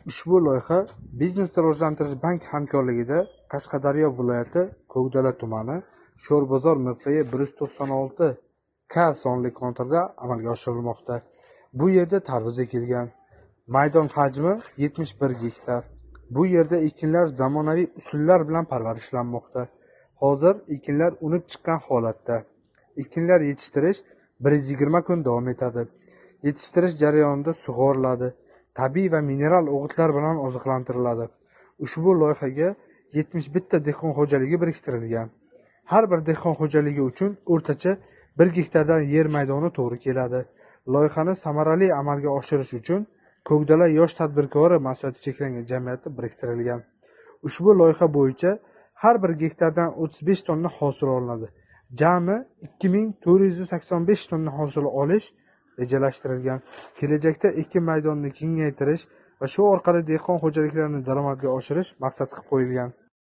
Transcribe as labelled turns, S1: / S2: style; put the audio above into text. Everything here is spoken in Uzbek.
S1: Ushbu loyiha Biznesni rivojlantirish banki hamkorligida Qashqadaryo viloyati Ko'kdala tumani Sho'rbozor MFY 196 K sonli konturda amalga oshirilmoqda. Bu yerda tarvuz ekilgan. Maydon hajmi 71 gektar. Bu yerda ekinlar zamonaviy usullar bilan parvarishlanmoqda. Hozir ekinlar unib chiqqan holatda. Ekinlar yetishtirish 120 kun davom etadi. Yetishtirish jarayonida sug'oriladi, tabiiy va mineral o'g'itlar bilan oziqlantiriladi. Ushbu loyihaga 71 ta dehqon xo'jaligi biriktirilgan. Har bir dehqon xo'jaligi uchun o'rtacha 1 gektardan yer maydoni to'g'ri keladi. Loyihani samarali amalga oshirish uchun Ko'kdala yosh tadbirkori mas'uliyati cheklangan jamiyati biriktirilgan. Ushbu loyiha bo'yicha har bir gektardan 35 tonna hosil olinadi. Jami 2485 tonna hosil olish rejalashtirilgan. Kelajakda ekin maydonini kengaytirish va shu orqali dehqon xo'jaliklarini daromadga oshirish maqsad qilib qo'yilgan.